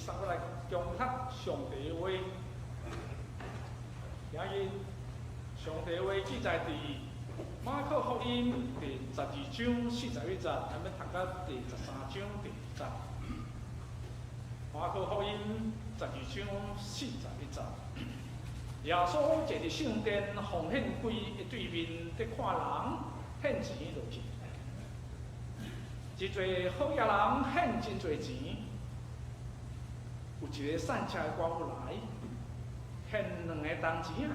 送來恭讀上帝話。今日上帝話記載佇馬可福音第12章41節，咱欲讀到第13章第2節。馬可福音12章41節，耶穌坐佇聖殿奉獻櫃的對面，佇看人獻錢落去。真濟好額人獻真濟錢，有一个散赤的寡婦來獻兩个銅錢仔，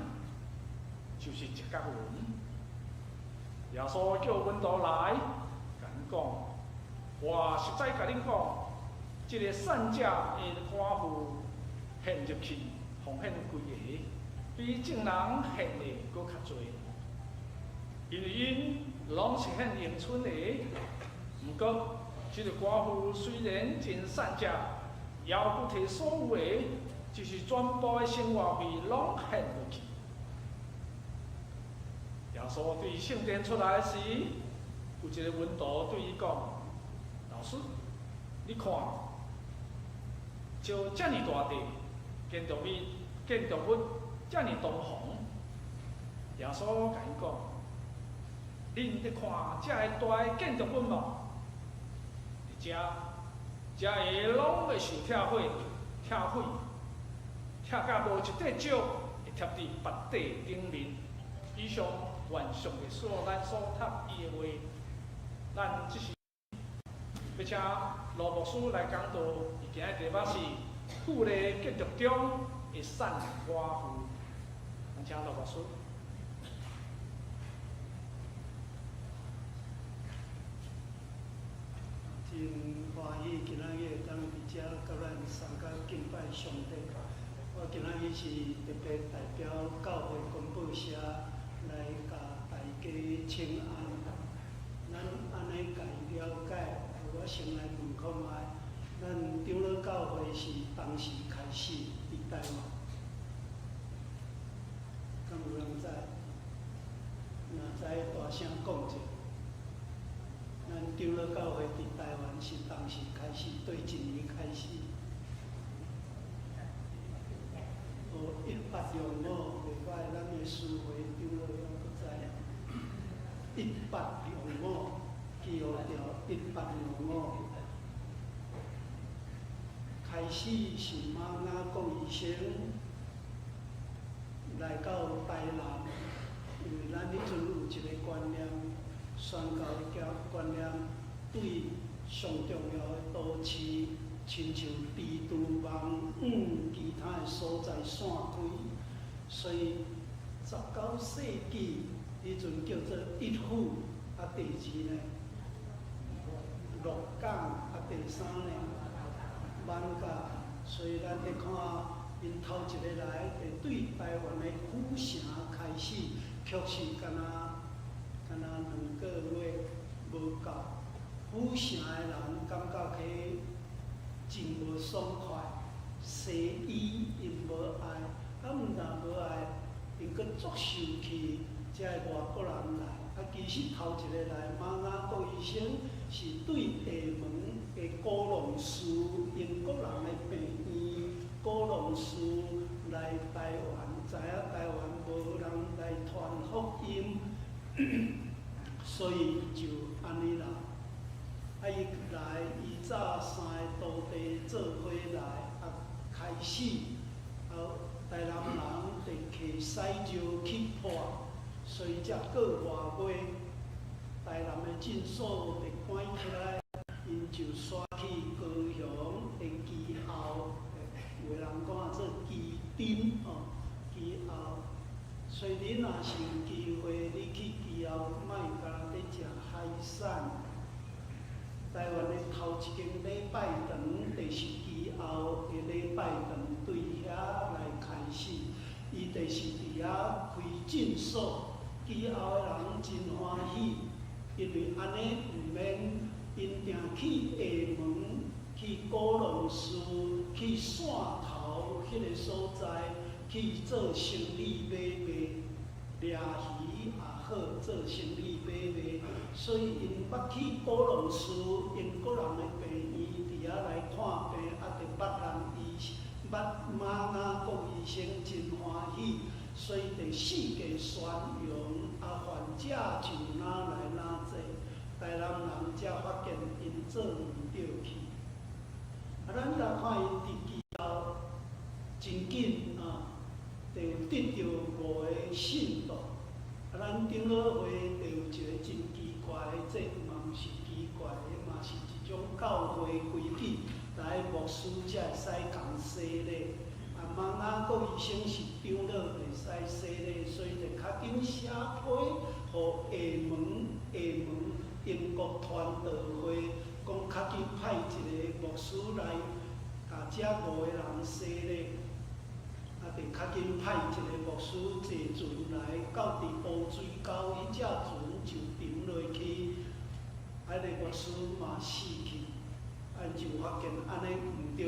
就是一角銀。耶穌叫門徒來，共𪜶講：我實在共恁講，這个散赤的寡婦獻入去奉獻櫃的，比眾人獻的閣較濟，因為𪜶攏是獻榮春的。毋過，這个寡婦雖然真散赤，猶閣提所有的，就是全部的生活費攏獻落去。耶穌對聖殿出來時，有一个門徒對伊講：老師，你看，石遮爾大塊，建築物遮爾堂皇。耶穌共𪜶講：恁佇看遮个大的建築物無？佇遮，遮个攏會受拆毀，拆毀，拆甲無一塊石會疊佇別塊頂面。以上願上帝賜予咱所讀伊的話，咱這時欲請羅牧師來講道，伊今日題目是富麗建築中的散寡婦。咱請羅牧師。真歡喜今仔日會當佇遮佮咱相佮敬拜上帝。我今仔日是特別代表教會公報社來共大家請安。咱按呢共了解，我先來問看覓，咱長老教會是當時開始佇台灣，敢有人知？若知大聲講者。咱長老教會佇台灣是當時開始，佗一年開始？哦，1865，袂歹，咱的司會長老猶閣知。一八六五，記號著一八六五。開始是馬雅各醫生來到台南，因為咱彼陣有一個觀念，宣教的觀念，對上重要的都市，親像蜘蛛網往其他的所在散開，所以19世紀彼陣叫做一府，啊，第二呢，鹿港，啊，第三呢，艋舺。所以咱佇看，𪜶頭一个來，就對台灣的府城開始，確實敢若敢若2個月無夠。府城的人感覺起真無爽快，西醫𪜶無愛，啊，毋但無愛，𪜶閣足受氣，這个外國人來。啊，其實頭一个來馬雅各醫生是對廈門的古龍寺，英國人的病院，古龍寺來台灣，知影台灣無人來傳福音，所以就按呢啦。啊，伊來，伊早三个徒弟做伙來，啊，開始，啊，台南人佇溪屎尿去潑，所以才過外月，台南的診所就關起來，𪜶就徙去高雄的基後，有的人講做旗津吼，基後。所以你若是有機會，你去基後，莫干焦佇食海產。台灣的頭一間禮拜堂，就是基後的禮拜堂，對遐來開始，伊就是佇遐開診所。基後的人真歡喜，因為按呢毋免𪜶定去廈門、去古龍寺、去汕頭彼个所在去做生意買賣。掠魚也好，做生意買賣，所以𪜶捌去古龍寺英國人的病院佇遐來看病，啊，就捌人醫。所以佇四界宣揚，啊，患者就若來若濟，台南人才發現𪜶做毋著去。啊，咱來看𪜶佇其後真緊啊，就得著五个信徒。啊，咱長老會就有一个真奇怪的，這嘛毋是奇怪的，嘛是一種教會規矩，來牧師才會使共洗禮。啊，瑪雅閣醫生是長老會使洗禮，所以就較緊寫批予廈門英國傳道會，講較緊派一個牧師來，共這五個人洗禮。啊，就較緊派一個牧師坐船來到佇烏水溝，彼隻船就沉落去，彼个牧師嘛死去，啊，就發現按呢毋著，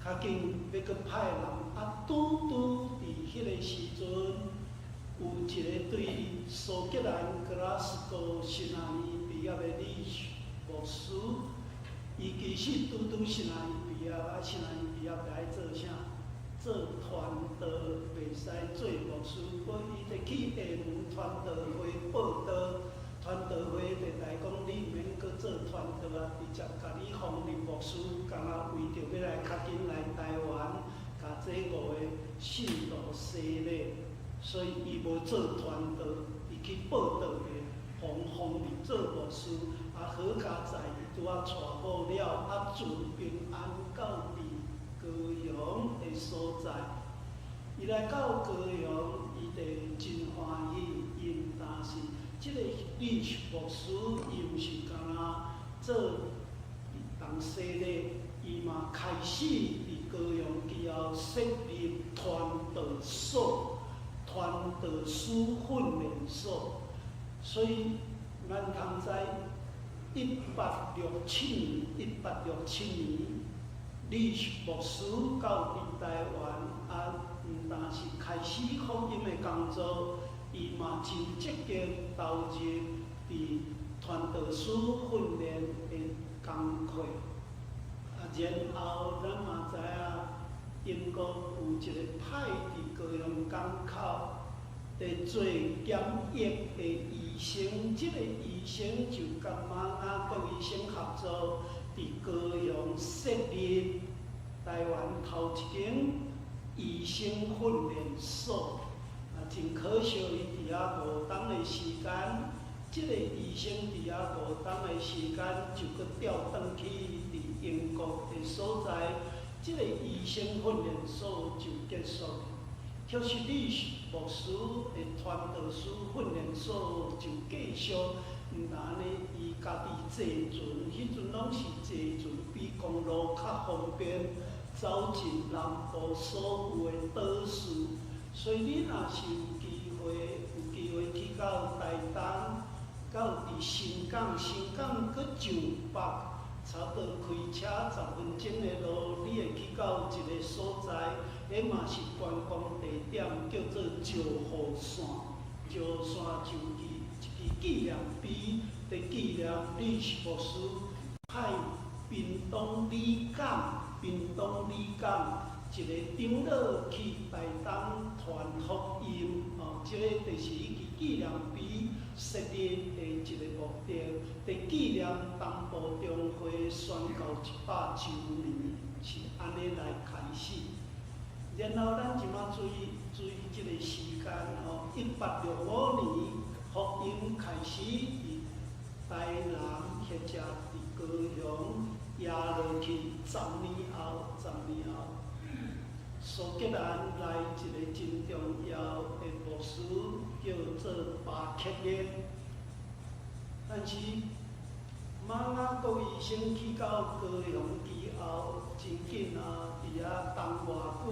較緊欲閣派人，啊，拄拄佇彼个時陣，有一個對蘇格蘭格拉斯哥神學院畢業的李牧師，伊其實拄拄神學院畢業，啊，神學院畢業著愛做啥？做傳道，袂使做牧師，過伊就去廈門傳道會報道，傳道會就來講，你毋免閣做傳道啊，直接共你封立牧師，敢若為著欲來較緊來台灣，共這五個信徒洗禮，所以伊無做傳道，伊去報道的，予封立做牧師，啊，好佳哉，伊拄仔娶某了，啊，自平安到佇高雄的所在，伊來到高雄，伊就真歡喜，因但是這个李牧師，伊毋是干焦做人洗禮，伊嘛開始佇高雄以後設立傳道所、傳道師訓練所，所以咱通知一八六七年，李牧師到佇台灣，啊，毋但是開始福音的工作，伊嘛真積極投入佇傳道師訓練的工課。啊，然後咱嘛知影，英國有一個派佇高雄港口佇做檢疫的醫生，這个醫生就佮瑪雅閣醫生合作，佇高雄設立台灣頭一間醫生訓練所。啊，真可惜，伊佇遐五冬的時間，這个醫生佇遐五冬的時間就閣調轉去佇英國的所在，這个醫生訓練所就結束。可是李牧師的傳道師訓練所就繼續，毋但按呢，伊家己坐船，彼陣攏是坐船，比公路較方便，走進南部所有的島嶼。所以你若是有機會去到台東，到佇新港，新港閣上北，差不多開車10分鐘的路，你會去到一个所在，彼嘛是觀光地點，叫做石虎山。石虎山就一支紀念碑，佇紀念李牧師派屏東里港，屏東里港一个長老去台東傳福音，哦，這个就是彼支紀念碑設立的一个目的，佇紀念東部中會宣教100週年，是按呢來開始。然後咱這馬注意注意這个時間吼，1865年福音開始佇台南或者佇高雄壓落去，十年後，蘇格蘭來一个真重要的牧師，叫做巴克列。但是瑪雅閣醫生去到高雄以後，真緊啊，佇遐待偌久，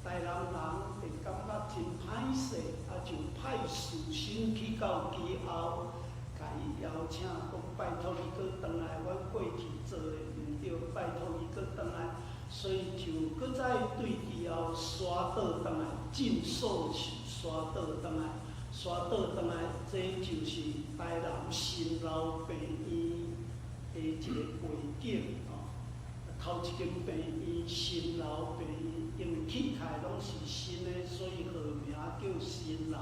台南人會感覺真歹勢，啊就派使臣去到其後，共伊邀請，講拜託你閣轉來，阮過去做的毋著，拜託伊閣轉來，所以就閣再對其後徙倒轉來，進所徙倒轉來，徙倒轉來，這就是台南新老病院的一个背景吼。頭一間病院，新老病院，因為器材攏是新的，所以號名叫新樓。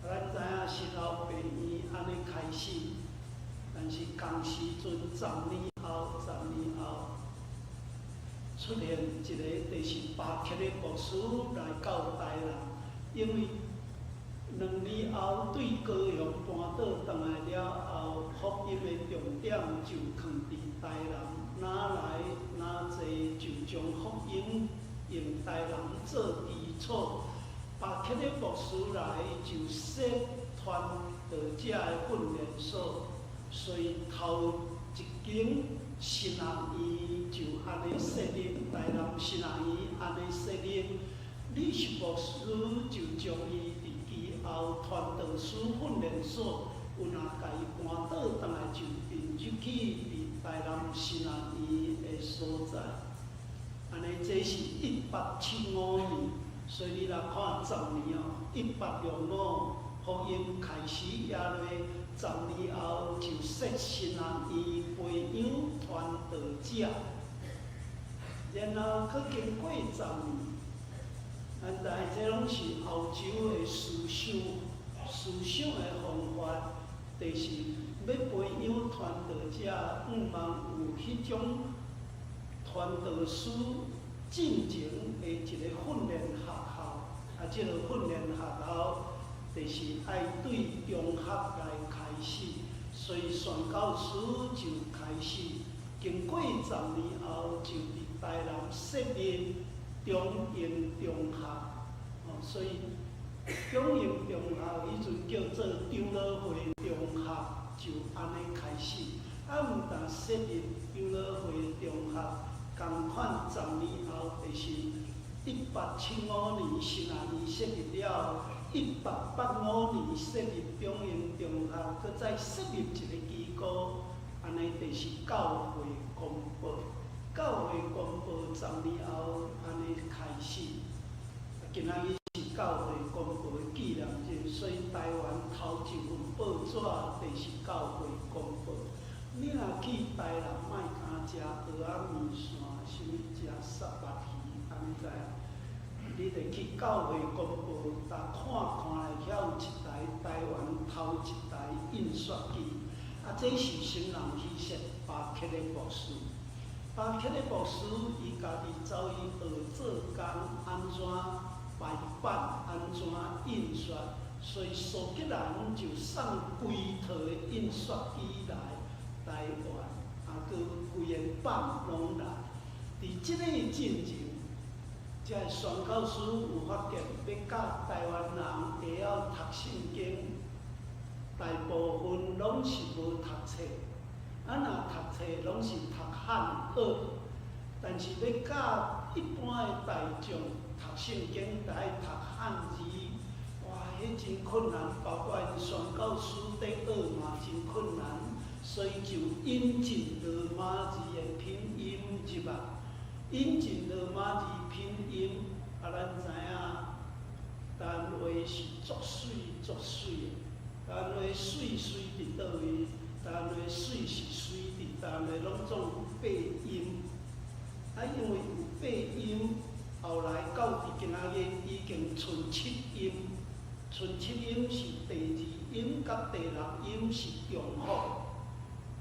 咱知影新樓病院按呢開始，但是仝時陣十年後，出現一个，就是巴克的牧師來到台南，因為2年後對高雄搬倒轉來了後，福音的重點就囥佇台南，哪來哪濟就將福音用台南做基礎。巴克的牧師來就設傳道者的訓練所，所以頭一間神學院就按呢設立，台南神學院按呢設立。李氏牧師就將伊佇其後傳道師訓練所，有若共伊搬倒轉來，就並入去佇台南神學院的所在。按呢，這是1875年，所以你若看十年哦，1865福音開始也落，十年後就設神學院培養傳道者，然後閣經過十年。咱知這攏是歐洲的思想，思想的方法，就是欲培養傳道者，向望有彼種傳道師進前的一个訓練學校，啊，這个訓練學校就是愛對中學來開始，所以宣教師就開始，經過十年後，就佇台南設立中英中學，哦，所以中英中學彼陣叫做長老會中學，就按呢開始。啊，毋但設立長老會中學，仝款十年後，就是1875年神學院設立了，1885年設立中英中學，閣再設立一个機構，按呢就是教會公報。教會公報十年後，按呢開始。今仔日是教會公報的紀念日，所以台灣頭一份報紙就是教會公報。你若去台南，莫干食蚵仔麵線，啥物食虱目魚，按呢知影？你著去教會公報，逐看看來，遐有一台台灣頭一台印刷機。啊，這是聖人彼設巴克的牧師。巴克的牧師，伊家己走去學做工，按怎排版，按怎印刷，所以蘇格蘭就送規套的印刷機來台灣，啊，閣規个版攏來。佇這個進前，這个宣教師有發現，欲教台灣人會曉讀聖經，大部分攏是無讀冊。啊，若讀冊攏是讀漢語，但是欲教一般的大眾讀聖經，著愛讀漢字，哇，彼真困難，包括𪜶宣教師佇學嘛真困難，所以就引進羅馬字的拼音入啊，引進羅馬字拼音，啊，咱知影，台灣話是足媠足媠的，台灣話媠媠佇佗位？台灣話媠是媠佇台灣話攏總有八音，啊，因為有八音，後來到佇今仔日已經賰七音，賰七音是第二音佮第六音是重複，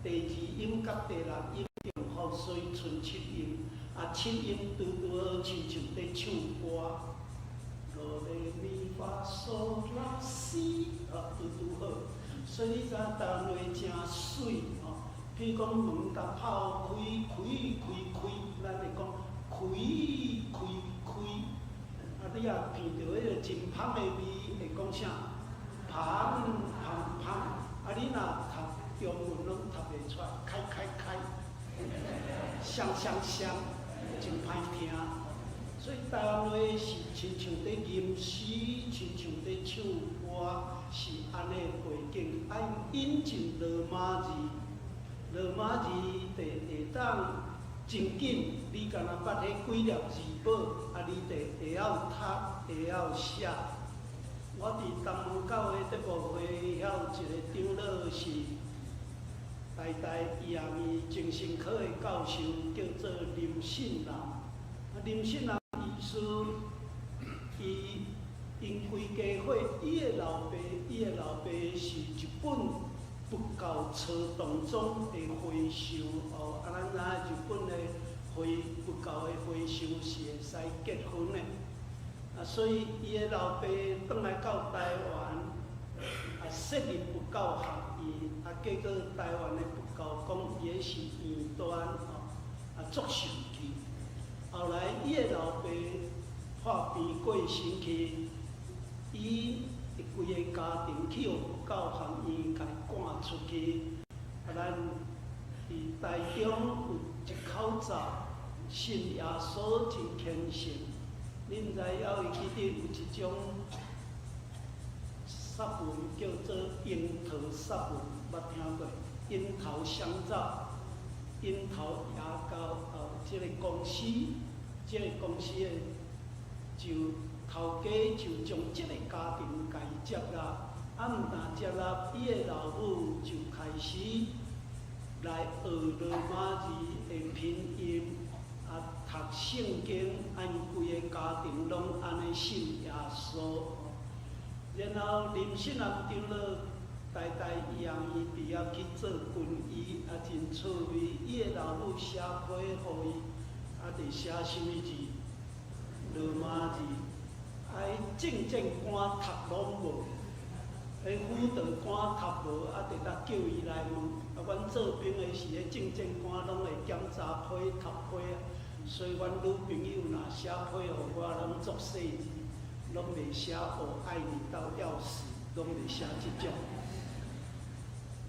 第二音佮第六音重複，所以賰七音。啊，七音拄拄好，親像佇唱歌，哆來咪發嗦拉西，啊，拄拄好。所以你知影台灣話誠媠吼，譬如講門共拋開，開開開，咱會講開開開。啊，你若聞著彼个真芳的味，會講啥？芳芳芳。啊，你若讀中文攏讀袂出來，開開開，香香香，真歹聽。所以台灣話是親像佇吟詩，親像佇唱歌，是按呢背景。愛引進羅馬字，羅馬字就會當真緊。你敢若捌彼幾粒字母，啊，你就會曉讀，會曉寫。我佇東門教會德牧會遐有一个長老是台大醫學院精神科的教授，叫做林信南。啊，林信南。師，伊𪜶規家伙，伊的老爸是日本佛教曹洞宗的和尚哦。啊，咱知影日本的和佛教的和尚是會使結婚的。啊，所以伊的老爸轉來到台灣，啊，設立佛教學院，啊，結果台灣的佛教講伊是異端哦，啊，足生氣。後來伊的老爸破病過身去，伊的規個家庭去予佛教學院共趕出去。啊，咱佇台中有一口罩信耶穌真虔誠。恁知影會記得有一種薩文叫做櫻桃薩文，捌聽過？櫻桃香皂、櫻桃牙膏，哦，這個公司的就頭家就將這個家庭共伊接納，啊，毋但接納，伊的老母就開始來學羅馬字的拼音。啊，讀聖經，按規個家庭攏按呢信耶穌。然後林信南長老台大醫學院畢業去做軍醫，啊，真趣味。伊的老母寫批予伊，啊，佇寫啥物字？羅馬字。啊，彼政見官讀攏無，彼輔導官讀無，啊，直直叫伊來問。啊，阮做兵的時，彼政見官攏會檢查批讀批啊。所以阮女朋友若寫批予我，攏足細字，攏袂寫我愛你到要死，攏袂寫這種。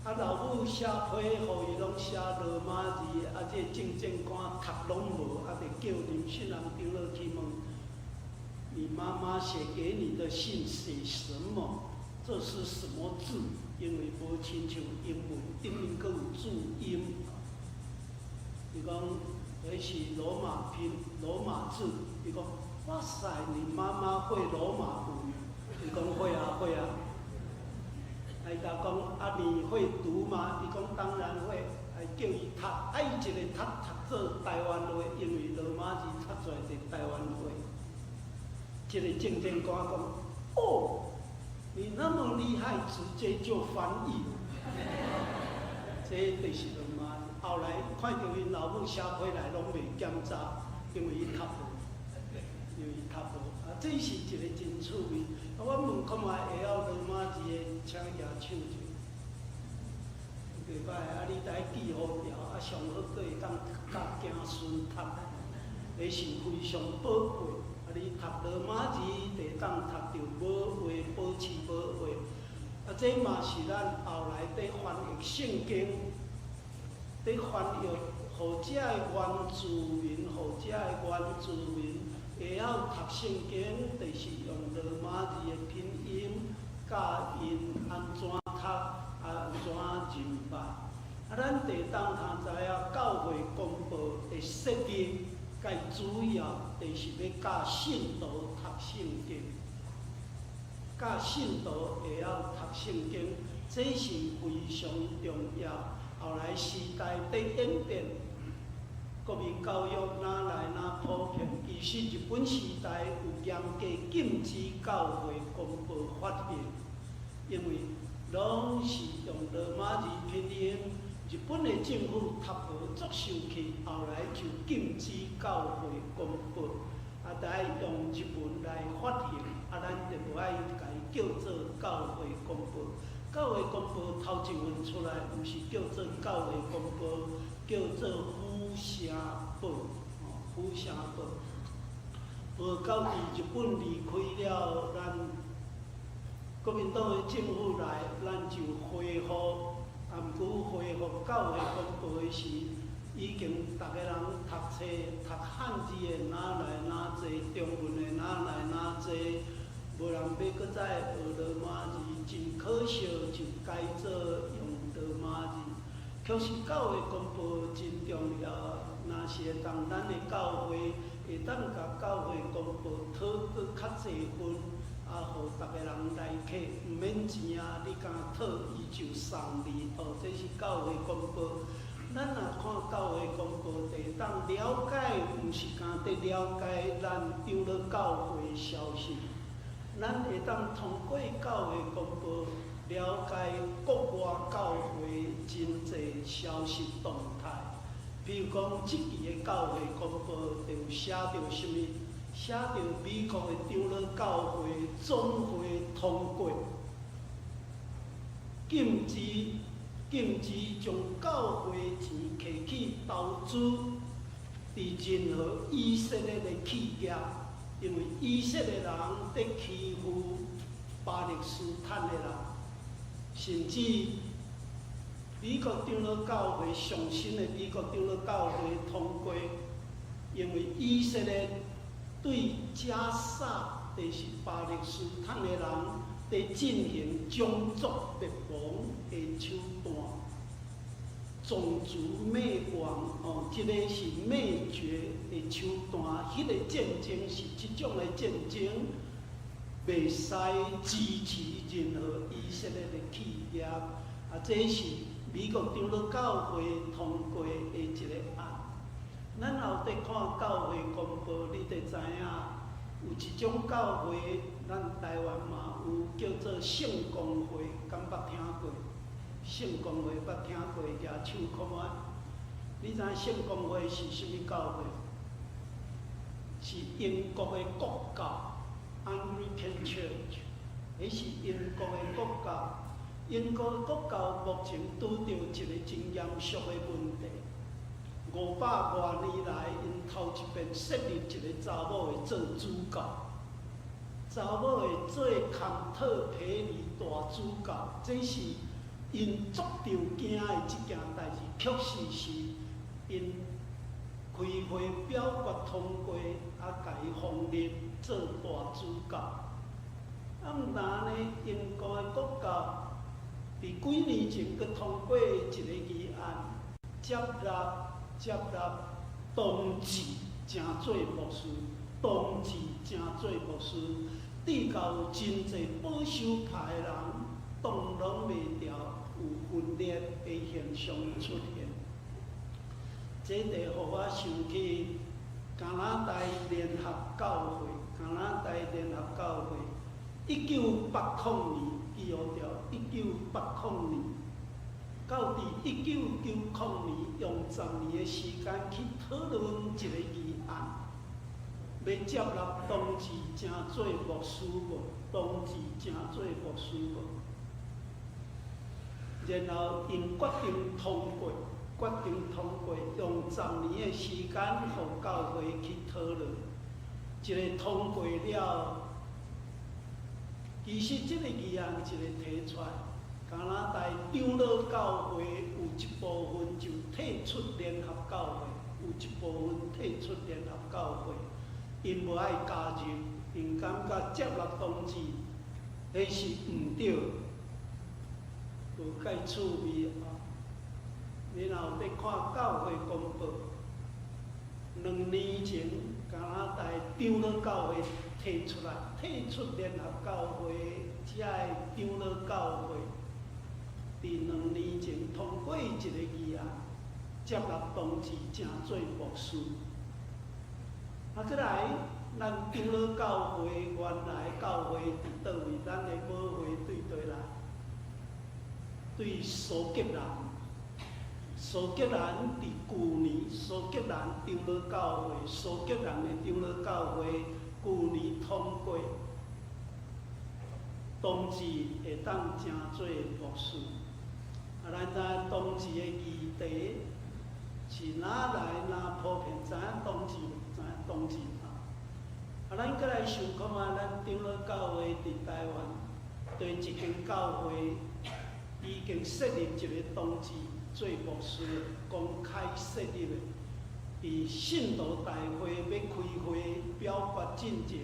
啊，老母寫批予伊，攏寫羅馬字，啊，這政見官讀攏無，啊，就叫林信南長老去問：你媽媽寫給你的信寫什麼？這是什麼字？因為無親像英文頂面閣有注音。伊講。彼是羅馬拼羅馬字，伊講，哇塞，你媽媽會羅馬文？伊講會啊會啊。伊就講啊，你會讀嗎？伊講當然會。啊，叫伊讀，啊，伊一个讀讀做台灣話，因為羅馬字讀出來是台灣話。這個政見官講，哦，你那麼厲害，直接就翻譯。這就是羅馬。後來看著𪜶老母寫批來，攏袂檢查，因為伊讀無，因為伊讀無。啊，這是一個真趣味。啊，我問看覓會曉羅馬字的，請舉手者。袂歹，啊，你知記號條，啊，上好閣會當教子孫讀，彼是非常寶貴。啊，你讀羅馬字，就會當讀著無話，保持無話。啊，這嘛是咱後來佇翻譯聖經，佇翻譯，予遮的原住民，予遮的原住民會曉讀聖經，就是用羅馬字的拼音，教𪜶按怎讀，按怎認捌。啊，咱地當通知影，教會公報的設立，佮主要就是欲教信徒讀聖經，教信徒會曉讀聖經，這是非常重要。後來時代佇演變，國民教育哪來哪普遍？其實日本時代有嚴格禁止教會公報發行，因為攏是用羅馬字拼音。日本的政府讀無足生氣，後來就禁止教會公報，啊，愛用日文來發行，啊，咱就無愛共伊叫做教會公報。教會公報頭一份出來，毋是叫做教會公報，叫做府城報，哦，府城報。報到佇日本離開了，咱國民黨的政府來，咱就恢復。啊，毋過恢復教會公報的時，已經逐个人讀冊讀漢字的哪來哪濟，中文的哪來哪濟，無人欲閣再學羅馬字，真可惜就改做用羅馬字。確實教會公報真重要，若是會當咱的教會會當共教會公報討閣較濟份，啊，予逐个人來客，毋免錢啊！你敢討伊就送你，哦，這是教會公報。咱若看教會公報，會當了解，毋是干焦了解咱長老教會消息，咱會當通過教會公報了解國外教會真濟消息動態。比如講，這期的教會公報就有寫著啥物？寫著美國的長老教會總會通過禁止將教會錢提去投資佇任何以色列的企業，因為以色列人佇欺負巴勒斯坦的人，甚至美國長老教會上新的美國長老教會通過，因為以色列對加薩，就是巴勒斯坦的人，佇進行種族滅亡的手段，種族滅亡哦，這个是滅絕的手段。彼个戰爭是這種的戰爭，袂使支持任何以色列的企業。啊，這是美國長老教會通過的一个案。咱後佇看教會公報，你就知影有一種教會，咱台灣嘛有叫做聖公會，敢捌聽過？聖公會捌聽過，舉手看覓？你知影聖公會是啥物教會？是英國的國教（Anglican Church），彼是英國的國教。英國國教目前拄著一个真嚴肅的問題。500外年來，𪜶頭一遍設立一个查某會做主教，查某會做坎特培里大主教，這是𪜶足著驚的這件代誌，確實是𪜶開會表決通過，啊，共伊封立做大主教。啊，毋但呢，英國的國教佇幾年前閣通過一个議案，接納同志成做牧師，同志成做牧師，至到有真濟保守派的人擋攏袂牢，有分裂的現象出現。這就予我想起加拿大聯合教會，加拿大聯合教會，1980年，記予著，1980年。到佇1990年，用10年的時間去討論一個議案，欲接納同志成做牧師無？同志成做牧師無？然後𪜶決定通過，決定通過，用十年的時間，予教會去討論。一个通過了，其實這个議案一个提出來，加拿大長老教會有一部分就退出聯合教會，有一部分退出聯合教會，𪜶無愛加入，𪜶感覺接納同志，彼是毋對，無蓋趣味啊！你若有佇看教會公報，2年前加拿大長老教會提出來，退出聯合教會，遮个長老教會，佇2年前通過一个議案，接納同志成做牧師。啊，閣來，咱長老教會原來教會佇佗位？咱的母會對佗來？對蘇格蘭。蘇格蘭佇舊年，蘇格蘭長老教會，蘇格蘭的長老教會舊年通過，同志會當成做牧師。啊，咱知同志的議題是哪來哪普遍？知影同志無？知影同志啊？啊，咱閣來想看覓，咱長老教會佇台灣，對一間教會已經設立一个同志做牧師，公開設立的，佇信徒大會欲開會表決進前，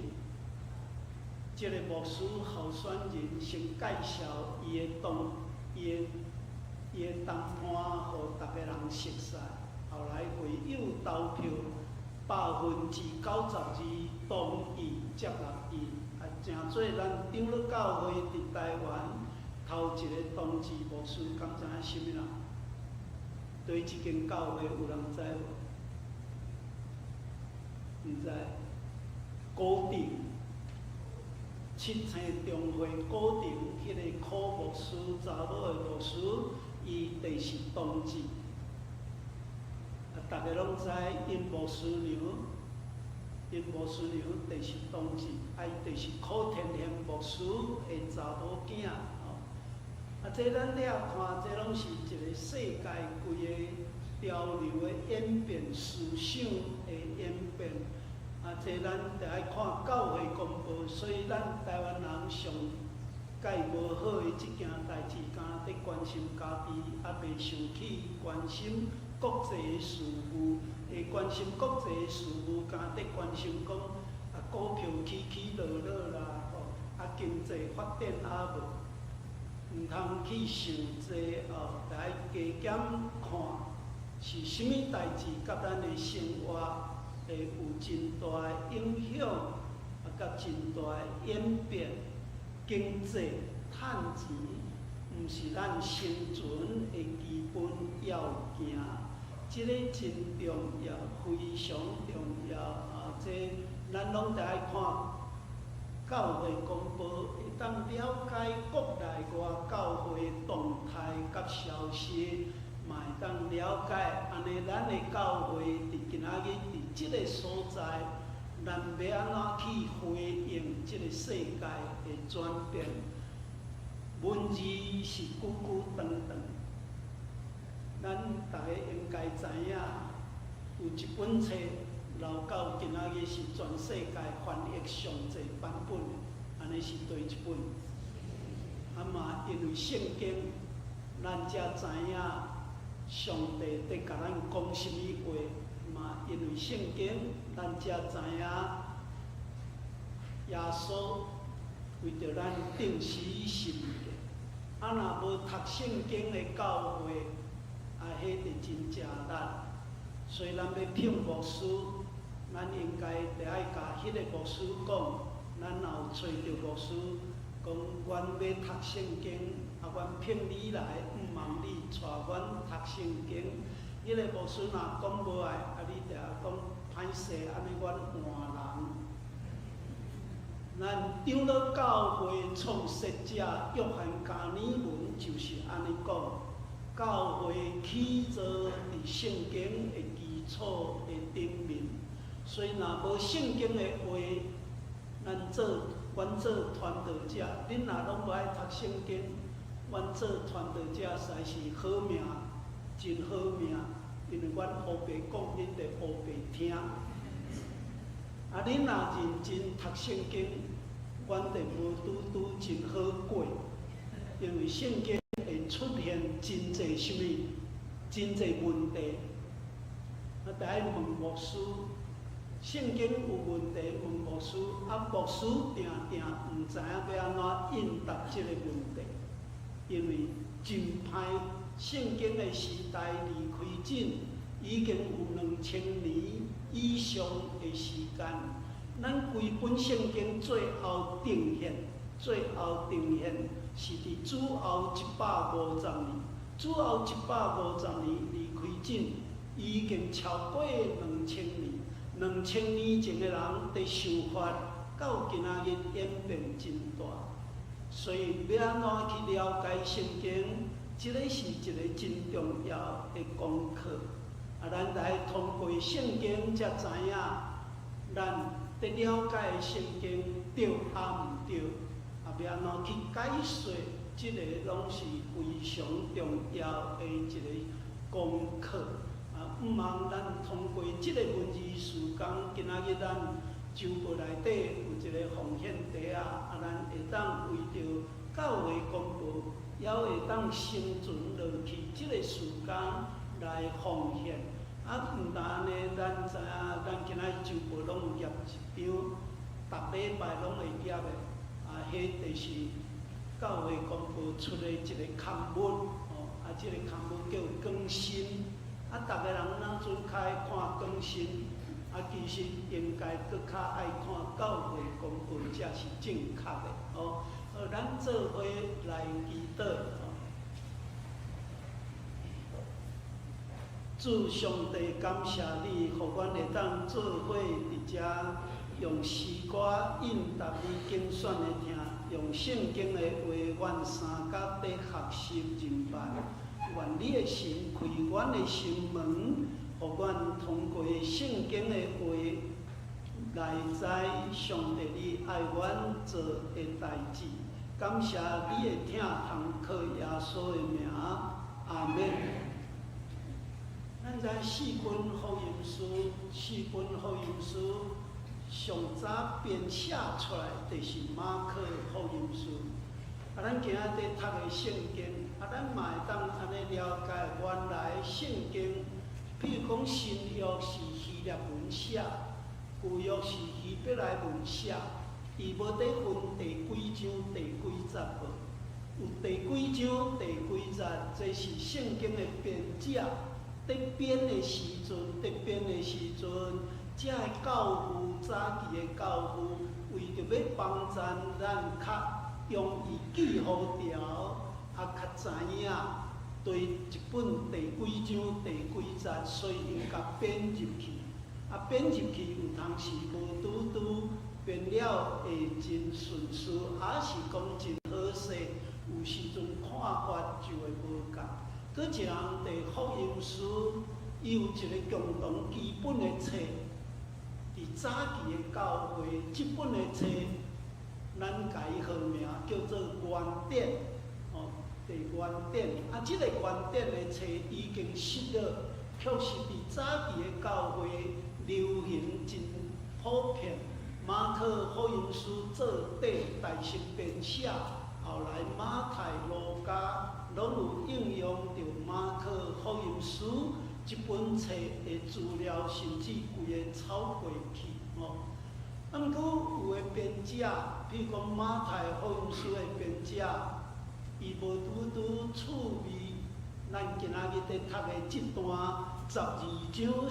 這个牧師候選人先介紹伊的同伴，予逐个人熟悉。後來會友投票，92%同意接納伊，啊，成做咱長老教會佇台灣頭一个同志牧師，敢知影啥物人？佗一間教會有人知無？毋知。高定七星中會高定彼个柯牧師，查某的牧師，伊就是同志。啊，逐家攏知𪜶牧師娘，𪜶牧師娘就是同志，啊，伊就是柯天賢牧師的查某囝吼。啊，這咱了看，這攏是一個世界規个潮流的演變，思想的演變。啊，這咱著愛看教會公報，所以咱台灣人上蓋無好的這件代誌，敢若佇關心家己，啊，袂想去關心國際的事務，會關心國際的事務，敢若佇關心講啊股票起起落落啦，吼，啊經濟發展啊無，毋通去想濟哦，著愛加減看是啥物代誌，佮咱的生活會有真大的影響，啊，佮真大的演變。經濟趁錢，毋是咱生存的基本要件，這个真重要，非常重要啊！這咱攏著愛看教會公報，會當了解國內外教會動態佮消息，嘛會當了解按呢咱的教會佇今仔日佇這个所在，咱欲按怎去回應這个世界的轉變？文字是久久長長，咱逐家應該知影，有一本冊留到今仔日是全世界翻譯上濟版本的，按呢是佗一本？啊嘛，因為聖經，咱才知影上帝佇共咱講啥物話。嘛，因為聖經，咱才知影耶穌為著咱釘死十字架。啊，若無讀聖經的教會，啊，彼就真食力。所以咱欲聘牧師，咱應該著愛共彼个牧師講，咱若有揣著牧師，講阮欲讀聖經，啊，阮聘你來，毋茫你帶阮讀聖經。彼个牧師若講無愛，啊，你著愛講歹勢，按呢阮換人。咱長老教會創設者約翰加爾文就是按呢講，教會起造佇聖經的基礎的頂面，所以若無聖經的話，咱做阮做傳道者，恁若攏無愛讀聖經，阮做傳道者實在是好命，真好命，因為阮烏白講，恁著烏白聽。啊，恁若認真讀聖經，阮就無拄拄真好過，因為聖經會出現真濟啥物，真濟問題。啊，著愛問牧師，聖經有問題問牧師，啊，牧師定定毋知影欲按怎應答這个問題，因為真歹，聖經的時代離開真已經有2000年以上的時間。咱規本聖經最後定憲，最後定憲是佇主後150年。主後150年離開真已經超過兩千年。2000年前的人佇想法，到今仔日演變真大。所以欲按怎去了解聖經，這个是一个真重要的功課。啊，咱來通過聖經才知影，咱佇了解聖經對抑毋對，啊，欲按怎去解說，這个攏是非常重要的一个功課。啊，毋茫咱通過這个文字時間，今仔日咱週報內底有一个奉獻袋仔，啊，咱會當為著教會公報，猶會當生存落去，這个時間來奉獻。啊，毋但按呢，咱知影，咱今仔日週報攏有挹一張，逐禮拜攏會挹的。啊，彼就是教會公報出的一个刊物，哦，啊，這个刊物叫更新。啊，逐个人若陣較愛看更新，啊，其實應該閣較愛看教會公報才是正確的，哦。好，咱做伙來祈禱。主上帝，感謝你，予阮會當做伙佇遮，用詩歌應答你揀選的聽，用聖經的話，阮相佮佇學習認捌。願你的神開阮的心門，予阮通過聖經的話來知上帝你愛阮做的代誌。感謝你的疼痛，靠耶穌的名，阿門。咱知四本福音書，四本福音書上早編寫出來，就是馬可福音書。啊，咱今仔佇讀的聖經，啊，咱嘛會當按呢了解，原來聖經，比如講新約是希臘文寫，舊約是希伯來文寫，伊無佇分第幾章、第幾節無？有第幾章、第幾節，這是聖經的編者。佇編的時陣，佇編的時陣，這个教父早期的教父，為著欲幫助咱較容易記予牢，啊，較知影對一本第幾章、第幾節，所以𪜶共編入去。啊，編入去有當時無拄拄編了會真順序，抑是講真好勢，有時陣看法就會無仝。閣一項佇福音書，伊有一個共同基本的冊，佇早期的教會，這本的冊，咱共伊號名叫做原典，哦，佇原典。啊，這個原典的冊已經失落，卻是佇早期的教會流行真普遍。馬可福音書做底大師編寫，後來馬太、路加攏有應用著馬可福音書這本冊的資料，甚至規个抄過去吼。啊，毋過有的編者，比如講馬太福音書的編者，伊無拄拄趣味咱今仔日佇讀的這段12章41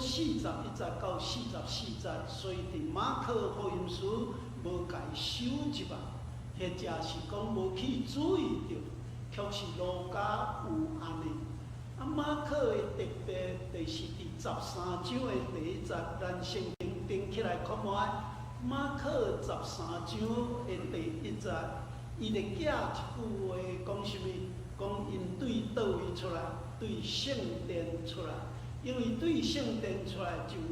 節到44節，所以佇馬可福音書無共伊收入來，或者是講無去注意著，卻是路加有按呢。啊，馬可的特別就是佇13章的第1節，咱聖經頂起來看覓。馬可十三章的第一節，伊咧舉一句話，講啥物？講𪜶對佗位出來？對聖殿出來。因為對聖殿出來，就予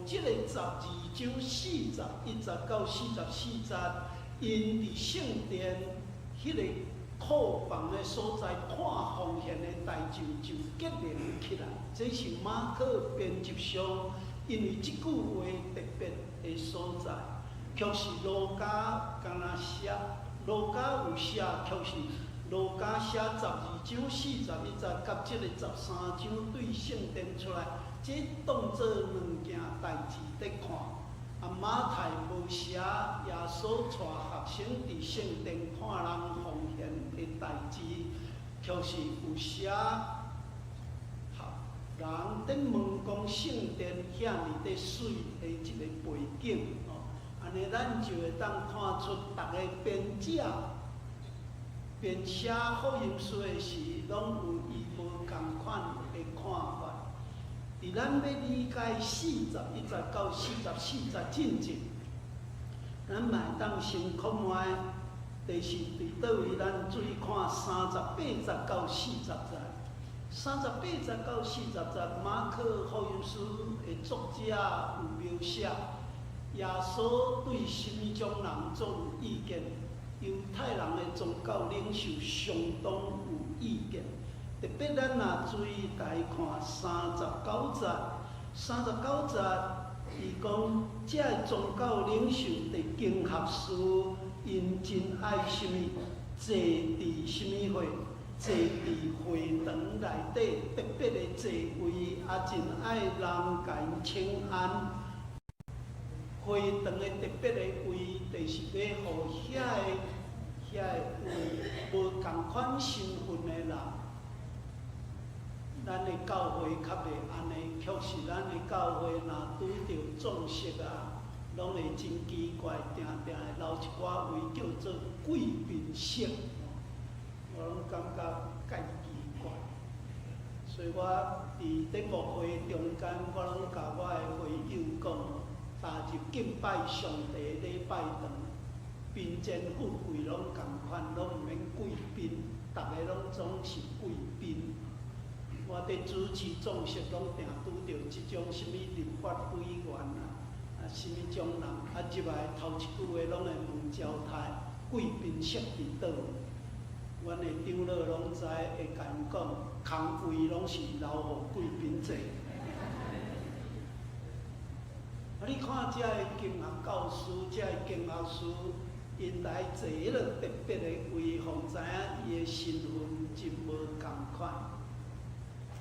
這个12章41節到44節，𪜶佇聖殿彼个庫房的所在看奉獻的代誌就結連起來。這是馬可編輯上，因為這句話特別的所在，卻是路加敢若寫，路加有寫，卻是路加寫12章41節，佮這个十三章對聖殿出來，這當做兩件代誌佇看。啊，馬太無寫耶穌帶學生佇聖殿看人奉獻的代誌，卻是有寫人佇問講聖殿遐爾的媠的一个背景，吼，按呢咱就會當看出，逐个編者編寫福音書的時，攏有伊無仝款的看法。佇咱欲理解41節到44節進前，咱嘛會當先看覓，就是佇佗位咱注意看38節到40節。38節到40節，馬可福音書的作者有描寫耶穌對啥物種人總有意見，猶太人的宗教領袖相當有意見。特別咱若注意來看三十九節，三十九節，伊講這个宗教領袖佇經學士，𪜶真愛啥物？坐佇啥物貨？坐佇會堂內底特別的座位，啊，真愛人共𪜶請安。會堂的特別的位，就是欲予遐个有無仝款身份的人。咱的教會較袂按呢，卻是咱的教會若拄著裝飾啊，攏會真奇怪，定定會留一寡位叫做貴賓室。我攏感覺蓋奇怪，所以我佇咧牧會中間，我攏共我的會友講，踏入敬拜上帝禮拜堂，貧賤富貴攏仝款，攏毋免貴賓，逐个攏總是貴賓。我佇主持總是攏定拄著這種啥物立法委員啊，啊啥物種人，啊入來頭一句話攏會問焦太，貴賓室佇佗位？阮的長老攏知，會共𪜶講，空位攏是留予貴賓坐。啊，你看遮个經學教師，遮個經學師，𪜶來坐彼个特別的位，予知影伊的身份真無仝款。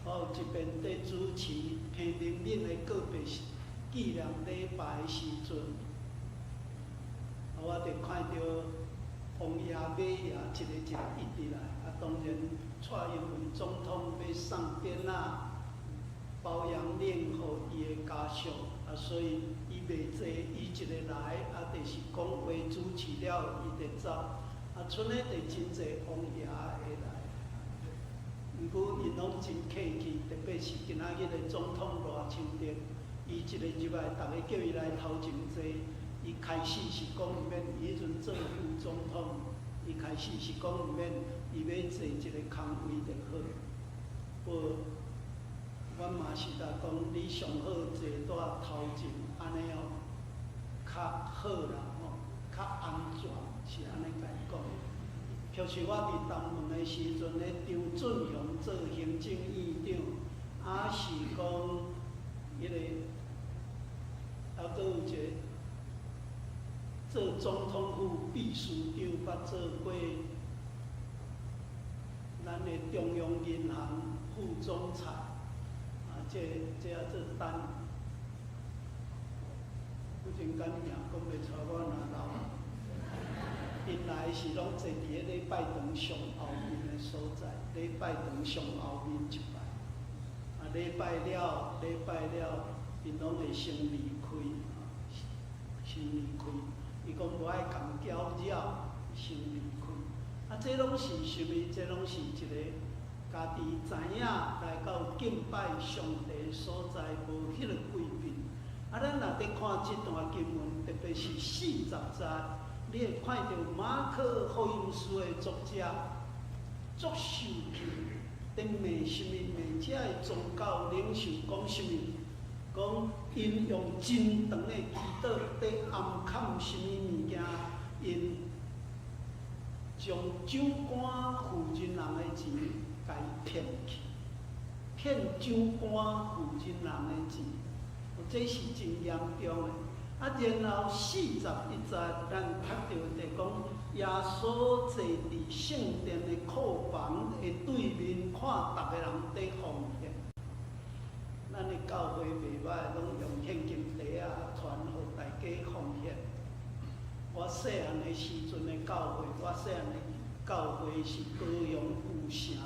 我有一遍佇主持彭明敏的告別紀念禮拜的時陣，我就看著王爺馬爺一个一个一直來，啊，當然蔡英文總統欲送典仔包養令予伊的家屬，啊，所以伊袂坐，伊一个來，啊，就是講話主持了，伊就走，啊，賰咧就真濟王爺會來。毋過𪜶攏真客氣，特別是今仔日的總統賴清德，伊一个入來，逐个叫伊來頭前坐，伊開始是講毋免，伊彼陣做副總統，伊開始是講毋免，伊欲坐一个空位就好。無，阮嘛是逐講，你上好坐佇頭前，按呢哦，較好啦吼，較安全，是按呢共伊講。確實，我佇東門的時陣，咧張俊雄做行政院長，抑是講彼个，啊，閣有一个做總統府秘書長，捌做過咱的中央銀行副總裁，啊，這叫做陳，忽然間名講袂出，我若老。𪜶來是攏坐佇咧禮拜堂上後面的所在，禮拜堂上後面一排。啊，禮拜了，禮拜了，𪜶攏會先離開，先離開。伊講無愛共攪擾，先離開。啊，這攏是啥物？這攏是一個家己知影來到敬拜上帝所在，無彼個貴賓。啊，咱若佇看這段經文，特別是40節。你會看著馬可福音書的作者足受氣，佇罵啥物？罵遮的宗教領袖講啥物？講𪜶用真長的祈禱佇暗崁啥物物件？𪜶將長官負責人的錢共伊騙去，騙長官負責人的錢，這是真嚴重的。啊，然後41節，咱讀著就講，耶穌坐佇聖殿的庫房的對面，看逐个人佇奉獻。咱的教會袂䆀，攏用現金袋仔傳予大家奉獻。我細漢的時陣的教會，我細漢的教會是高雄舊城，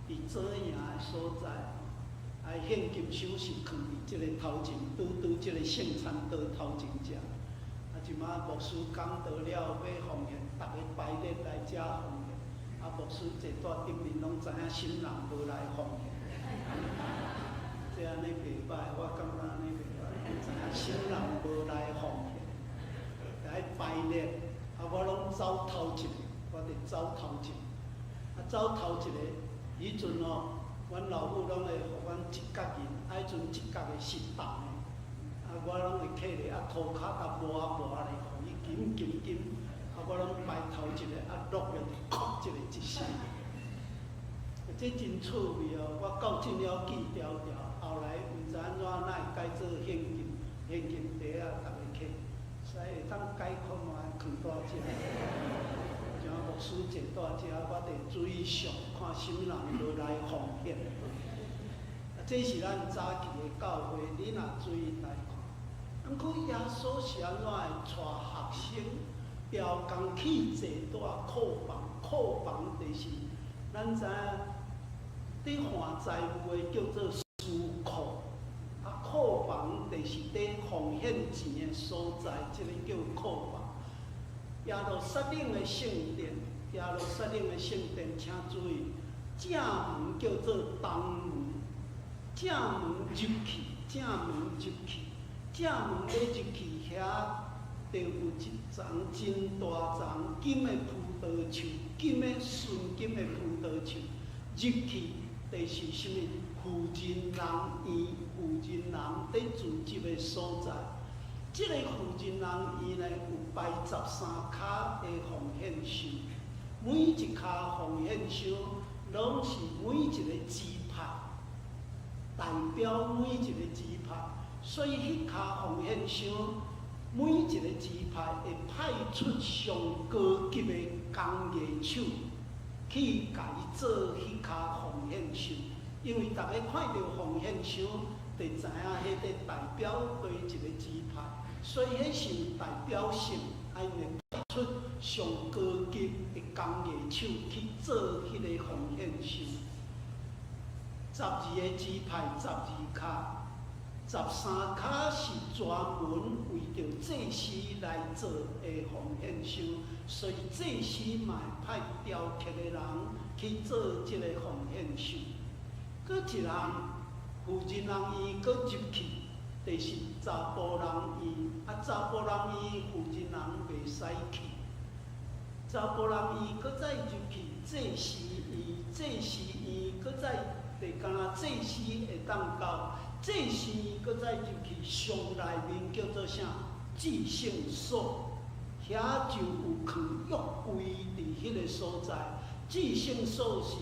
佇左營的所在。啊，現金箱是囥佇這个頭前，拄拄這个聖餐桌頭前遮。啊，這馬牧師講道了，欲奉獻，逐个排列來遮奉獻。啊，牧師坐佇頂面，攏知影啥人無來奉獻。這按呢袂䆀，我感覺按呢袂䆀，知影啥人無來奉獻，來排列。啊，我攏走頭一個，我就走頭一個。啊，走頭一个，彼陣哦。阮老母攏會予阮一角銀，啊，彼陣一角的是銅的，啊，我攏會揢咧，啊，塗跤共磨磨咧，予伊金金金，啊，我攏排頭一个，啊，落落就叩一个一聲，這真趣味哦！我到這了記牢牢，後來毋知按怎哪會改做現金，現金袋仔，逐个揢，使會當解看覓囥佇遮。像牧師坐佇遮，我得注意上，看啥物人無來奉獻。啊，這是咱早期的教會，你若注意來看。毋過耶穌是按怎會帶學生調工去坐佇庫房？庫房就是咱知影，佇看財務的叫做司庫，啊，庫房就是佇奉獻錢的所在，這个叫庫房。耶路撒冷的聖殿，耶路撒冷的聖殿，請注意，正門叫做東門，正門入去，正門入去，正門咧入去遐，就有一叢真大叢金的葡萄樹，金的純金的葡萄樹。入去就是啥物？婦人人院，婦人人佇聚集的所在。這个婦人人院呢，有排13跤的奉獻箱，每一跤奉獻箱攏是每一个支派，代表每一个支派，所以彼跤奉獻箱，每一个支派會派出上高級的工藝手去共伊做彼跤奉獻箱，因為逐家看著奉獻箱，就知影彼個代表佗一个支派，所以彼是有代表性，啊，𪜶會派出上高級的工藝手去做彼个奉獻箱。12個支派，12跤，13跤是專門為著祭司來做的奉獻箱，所以祭司嘛會派雕刻的人去做這个奉獻箱。閣一項婦人人院，閣入去，就是查埔人院。啊，查埔人院婦人人袂使去。查埔人院閣再入去祭司院，祭司院閣再就敢若祭司會當到，祭司院閣再入去上內面叫做啥？至聖所，遐就有囥約櫃佇彼个所在。至聖所是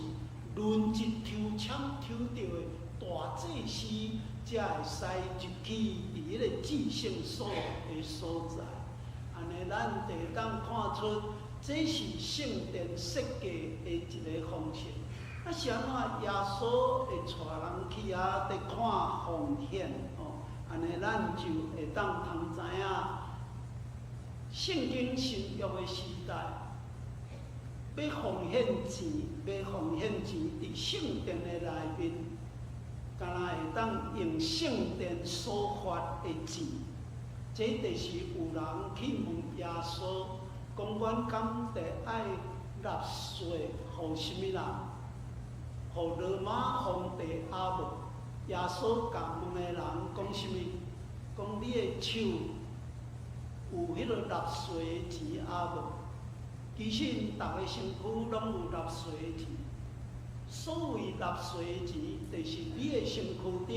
輪一抽籤抽著的大祭司才會使入去佇彼个至聖所的所在。按呢，咱就會當看出，這是聖殿設計的一个方式。啊，是按怎耶穌會帶人去遐佇看奉獻哦？按呢，咱就會當通知影，聖經新約的時代，欲奉獻錢，欲奉獻錢佇聖殿的內面，敢若會當用聖殿所發的錢。這就是有人去問耶穌，講阮敢得愛納稅予啥物人？予羅馬皇帝啊無？耶穌共問的人講啥物？講你的手有彼个納稅的錢啊無？其實逐个身軀攏有納稅的錢。所謂納稅的錢，就是你的身軀頂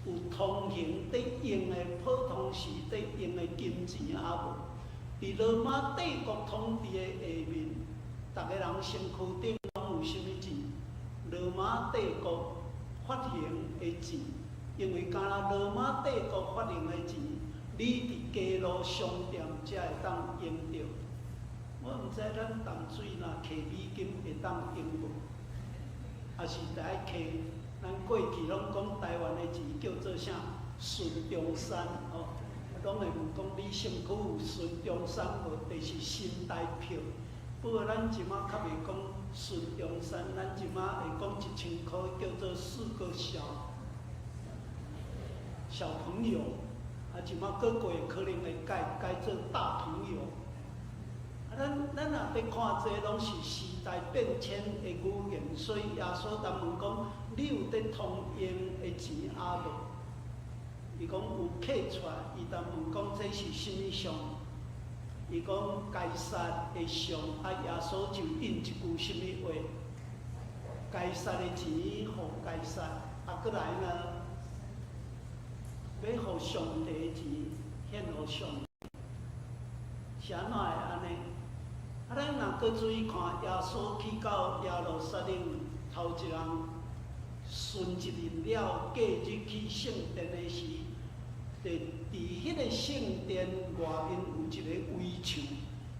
有通行佇用的普通時佇用的金錢啊無？佇羅馬帝國統治的下面，逐个人身軀頂攏有啥物錢？羅馬帝國發行的錢，因為敢若羅馬帝國發行的錢，你佇街路商店才會當用著。我毋知咱淡水若提美金會當用無？抑是得愛提？咱過去攏講台灣的錢叫做啥？孫中山哦，攏會問講你身軀有孫中山無？就是新台票。不過咱這馬較袂講孫中山，咱這馬會講1000箍叫做四個小小朋友。啊，這馬閣過可能會改改做大朋友。啊，咱若佇看這攏是時代變遷的語言，所以耶穌當問講：你有佇通用的錢啊無？伊講有刻出來，伊當問講這是啥物像？伊講該撒的像，啊，耶穌就應一句啥物話？該撒的錢予該撒，啊，閣來呢？欲予上帝的錢獻予上帝，是按怎會按呢？啊，咱若閣注意看，耶穌去到耶路撒冷頭一項巡一輪了，隔日去聖殿的時，佇彼个聖殿外面有一个圍牆，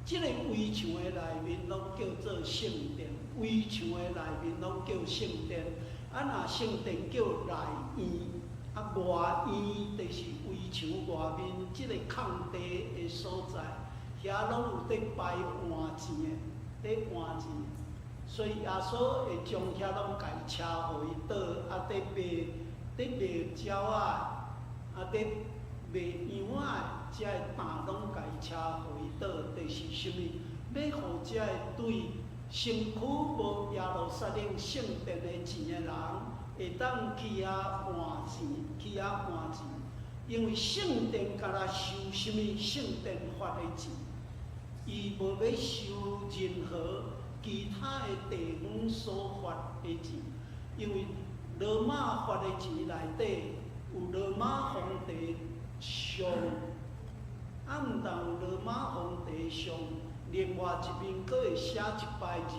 這个圍牆的內面攏叫做聖殿，圍牆的內面攏叫聖殿。啊，若聖殿叫內院，啊外院就是圍牆外面這个空地的所在，遐攏有佇擺換錢的，佇換錢。所以耶穌會將遐攏共伊車予伊倒，啊，佇賣佇賣鳥仔，啊，佇賣羊仔，遮个擔攏共伊車予伊倒，就是啥物？欲予遮个對身軀無耶路撒冷聖殿的錢的人，會當去遐換錢，去遐換錢，因為聖殿敢若收啥物？聖殿發的錢，伊無欲收任何其他的地方所發的錢，因為羅馬發的錢內底有羅馬皇帝像，啊，毋但有羅馬皇帝像，另外一面閣會寫一排字，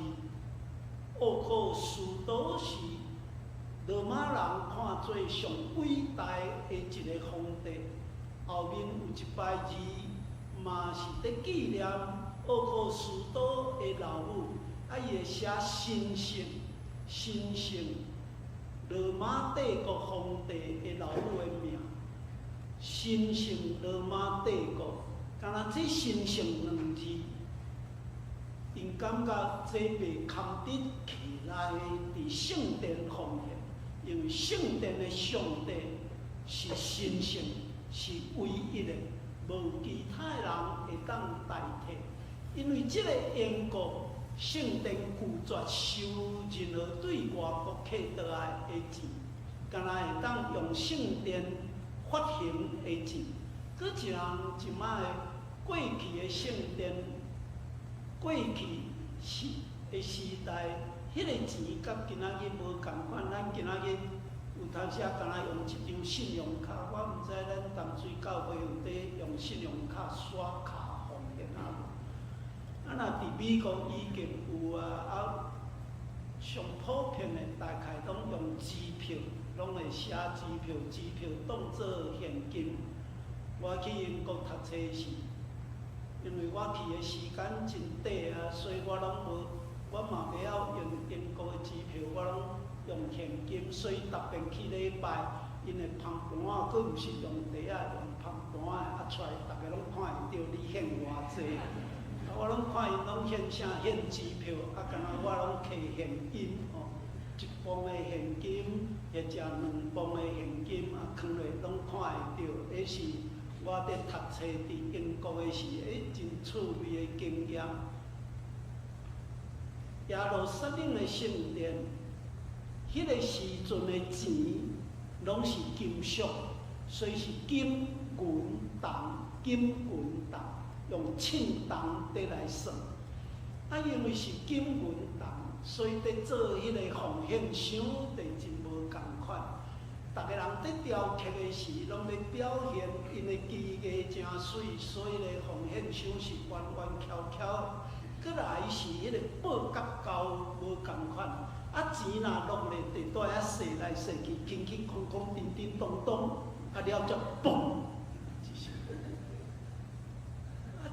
奧古斯都是羅馬人看做上偉大的一個皇帝，後面有一排字嘛是佇紀念奧古斯都的老母，啊，伊會寫神聖、神聖羅馬帝國皇帝的老母的名，神聖羅馬帝國，敢若這神聖兩字，𪜶感覺這袂堪得起來佇聖殿奉獻。因為聖殿的上帝是神聖，是唯一的，無其他的人會當代替。因為這個緣故，聖殿拒絕收任何對外國客倒來的錢，敢若會當用聖殿發行的錢。閣一人這擺過去的聖殿，過去時的時代。彼個錢佮今仔日無仝款，咱今仔日有當時仔敢若用一張信用卡，我毋知咱淡水教會有佇用信用卡刷卡奉獻啊無？啊，若佇美國已經有啊，啊，上普遍的大概攏用支票，攏會寫支票，支票當做現金。我去英國讀冊時，因為我去的時間真短啊，所以我攏無。我嘛袂曉用英國的支票，我攏用現金，所以逐遍去禮拜，𪜶的捧盤仔，閣毋是用袋仔，用捧盤仔，啊出來，逐家攏看會著你獻偌濟。啊，我攏看𪜶攏獻啥獻支票，啊，敢若我攏摕現金吼，1磅的現金，或者2磅的現金，啊，囥落攏看會著。彼是我佇讀冊佇英國的時，真趣味的經驗。耶路撒冷的聖殿，彼個時陣的錢攏是金屬，所以是金銀銅，金銀銅，用稱重佇來算。啊，因為是金銀銅，所以佇做彼個奉獻箱就真無仝款。逐个人佇雕刻的時，攏欲表現𪜶的技藝誠媠，所以咧奉獻箱是彎彎翹翹的。閣來是彼個布結構無仝款，啊錢若落咧，就蹛遐踅來踅去，輕輕空空、叮叮咚咚，啊了才嘣一聲。啊，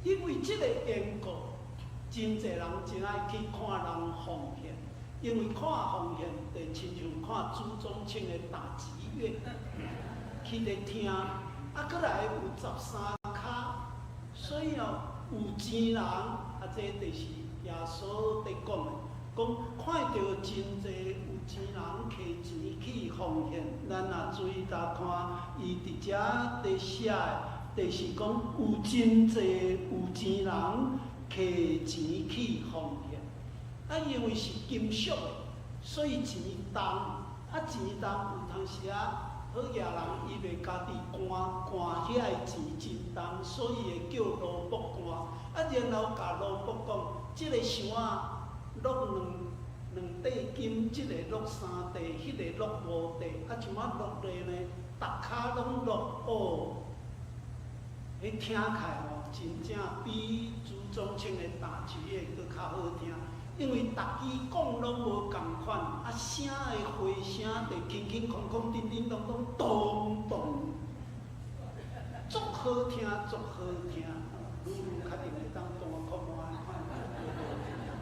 因為這個緣故，真濟人真愛去看人奉獻，因為看奉獻就親像看朱宗慶的打擊樂，去咧聽，啊，閣來有十三跤，所以哦，有錢人，啊，這就是耶穌佇講的，講看著真濟有錢人摕錢去奉獻，咱若注意來看，伊佇遮佇寫的，就是講有真濟有錢人摕錢去奉獻，啊，因為是金屬的，所以錢重，啊，錢重有當時啊，好額人伊袂家己搬搬遐个錢真重，所以會叫奴僕搬。啊，然後共奴僕講，這个箱仔落兩塊金，這个落三塊，彼个落五塊，啊，這擺落落呢，逐跤攏落哦。彼聽起來吼，真正比朱宗慶的打擊樂閣較好聽，因為逐支講攏無仝款，啊聲的回聲就輕輕空空、叮叮咚咚、咚咚，足好聽，足好聽。愈愈較定會當彈看覓看，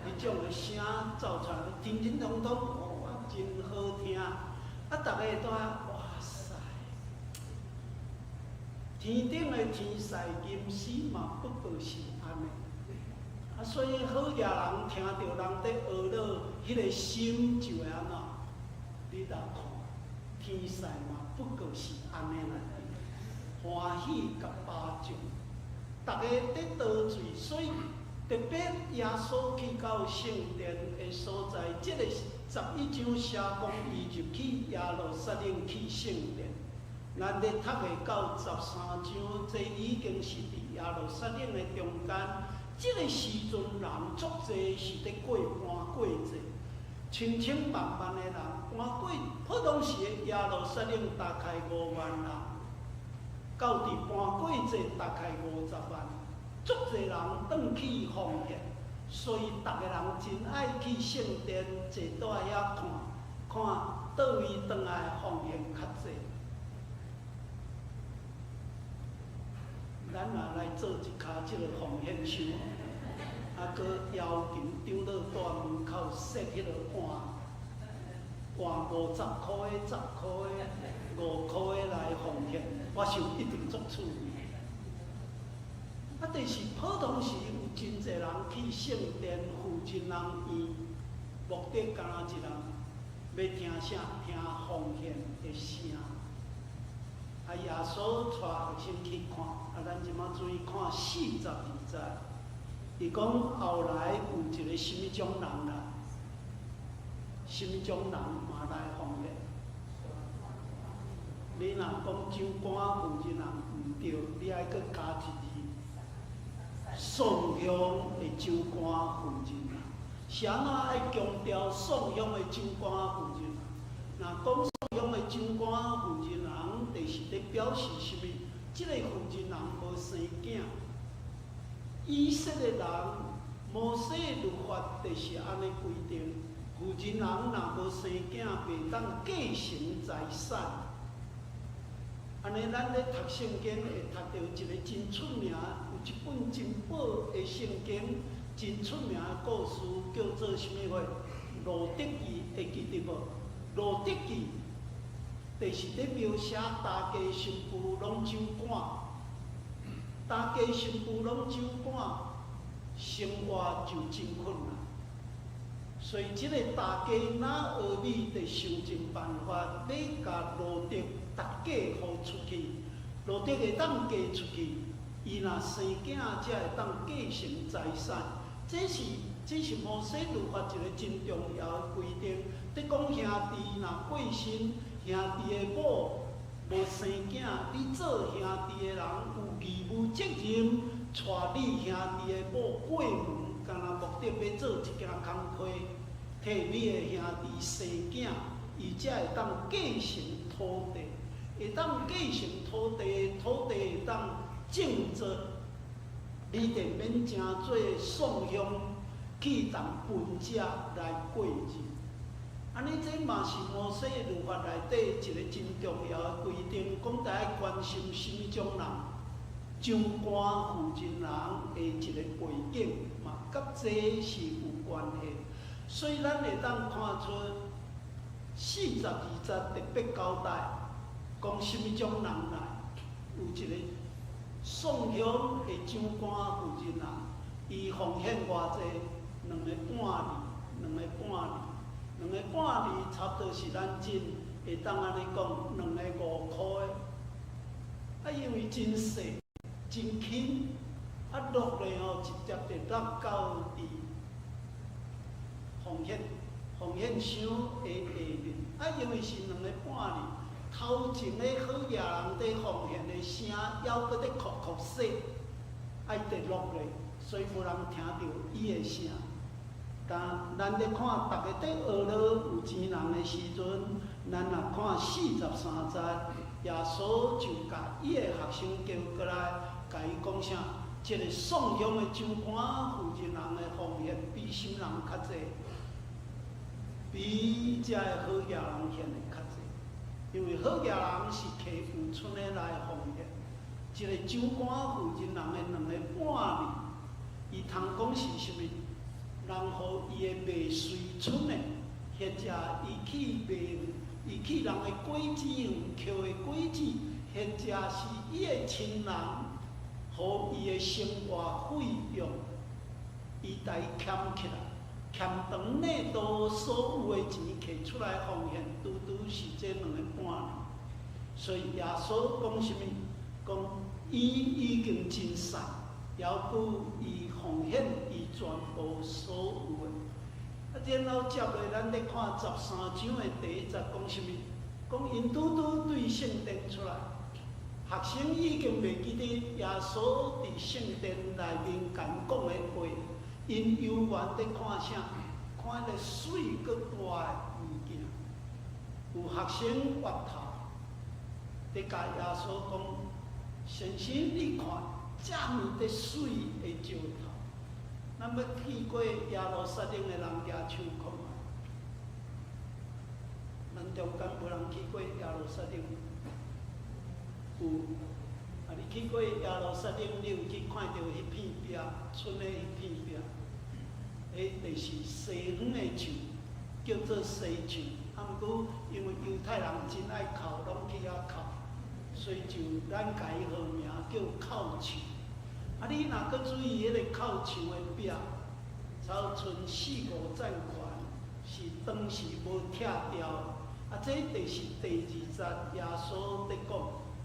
彼種的聲奏出來，叮叮咚咚，哦，真好聽。啊，逐个都啊，哇塞！天頂的天使吟詩嘛，不過是按呢。啊，所以好額人聽著人佇學樂，彼个心就會按怎？你若看，天使嘛，不過是按呢來，歡喜共巴掌，逐个佇陶醉，所以特別耶穌去到聖殿的所在，這個11章寫講伊入去耶路撒冷去聖殿。咱咧讀的到13章，這已經是佇耶路撒冷的中間。這个時陣人足濟是佇過盤過節，千千萬萬的人盤過，普通時的耶路撒冷大概5萬人，到佇盤過節大概50萬，足濟人轉去奉獻，所以逐个人真愛去聖殿坐佇遐看，看佗位轉來奉獻較濟。咱也來做一跤這个奉獻箱，啊，閣邀請長老蹛門口設彼个換，換50箍的、10箍的、5箍的來奉獻，我想一定足趣味。啊，就是普通時有真濟人去聖殿負責人院，目的敢若一人欲聽啥？聽奉獻的聲。啊！耶穌帶學生去看，啊，咱這馬注意看42節。伊講後來有一个啥物種人來，啥物種人嘛來奉獻。你若講長官負責人毋對，你愛閣加一字，宋鄉的長官負責人。是按怎愛強調宋鄉的長官負責人？若講宋鄉的長官負責人，就是咧表示啥物？這个負責人無生囝。以色列人，摩西律法就是按呢規定，負責人若無生囝，袂當繼承財產。按呢，咱咧讀聖經會讀著一个真出名，有一本真寶的聖經，真出名的故事，叫做啥物貨？路得記會記得無？路得記，就是咧描寫大家新婦攏走趕，大家新婦攏走趕，生活就真困難。所以這个大家拿俄米就想盡辦法，欲共路得逐嫁予出去，路得會當嫁出去，伊若生囝才會當繼承財產。這是摩西律法一个真重要的規定。佇講兄弟若過身，兄弟的某無生囝，你做兄弟的人有義務責任，帶你兄弟的某過門，敢若目的欲做一件工課，替你的兄弟生囝，伊才會當繼承土地，會當繼承土地，土地會當種作，你就免成做宋鄉去仝分食來過日。按呢，這嘛是摩西律法內底一个真重要的規定，講著愛關心啥物種人，長官負責人的一个背景嘛，佮這是有關係。所以咱會當看出42節特別交代，講啥物種人來，有一个宋鄉的長官負責人，伊奉獻偌濟，兩个半厘，兩个半厘。兩个半厘差不多是咱這會當按呢講，兩个5箍的。啊，因為真細、真輕，啊落咧吼，直接就落到佇奉獻箱的下面。啊，因為是兩個半厘，頭前的好額人佇奉獻的聲，猶閣佇哭哭說，啊，伊就落咧，所以無人聽著伊的聲。但咱咧看，逐个佇學落有錢人的時陣，咱若看43節，耶穌就共伊的學生叫過來，共伊講啥？這个宋鄉的長官負責人的奉獻比啥物人較濟？比這个好額人獻的較濟。因為好額人是摕有剩的來奉獻，這个長官負責人的兩个半厘，伊通講是啥物？人予伊的麥穗出的，或者伊去賣，伊去人的果子園抾的果子，或者是伊的親人予伊的生活費用，伊共伊儉起來，儉長內都所有的錢摕出來奉獻，拄拄是這兩个半厘。所以耶穌講啥物？講伊已經真散，猶閣伊奉獻伊全部所有的。啊，然後接落咱咧看13章的第一節講啥物？講𪜶拄拄對聖殿出來，學生已經袂記得耶穌佇聖殿內面共𪜶講的話，𪜶猶原佇看啥？看彼个媠閣大的物件。有學生越頭，佇共耶穌講：先生，你看，遮爾的媠的石頭。咱捌去過耶路撒冷的人舉手看覓。咱中間無人去過耶路撒冷？有。啊，你去過耶路撒冷，你有去看著彼片壁，賰的彼片壁，彼就是西方的樹，叫做西樹。啊，毋過因為猶太人真愛哭，攏去遐哭，所以就咱共伊號名叫哭樹。啊，你若閣注意彼個哭樹的壁，差賰四五層懸，是當時無拆掉。啊，這就是第二節耶穌佇講，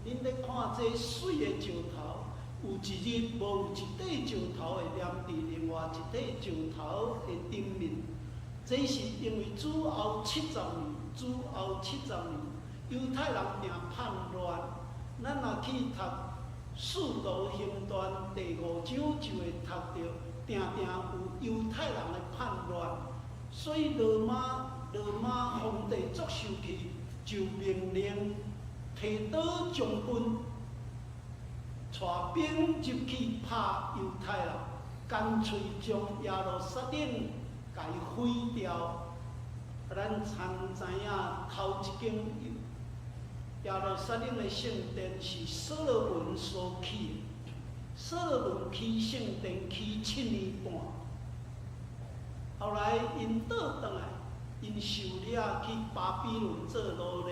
恁咧看這媠的石頭，有一日無有一塊石頭會黏佇另外一塊石頭的頂面。這是因為主後七十年，主後七十年，猶太人定叛亂。咱若去讀《使徒行傳》第五章，就會讀著，定定有猶太人的叛亂，所以羅馬皇帝足生氣，就命令提多將軍帶兵入去拍猶太人，乾脆將耶路撒冷共伊毀掉。咱常知影頭一間耶路撒冷的聖殿是所羅門所起的，所羅門起聖殿起7年半，後來𪜶倒轉來，𪜶受掠去巴比倫做奴隸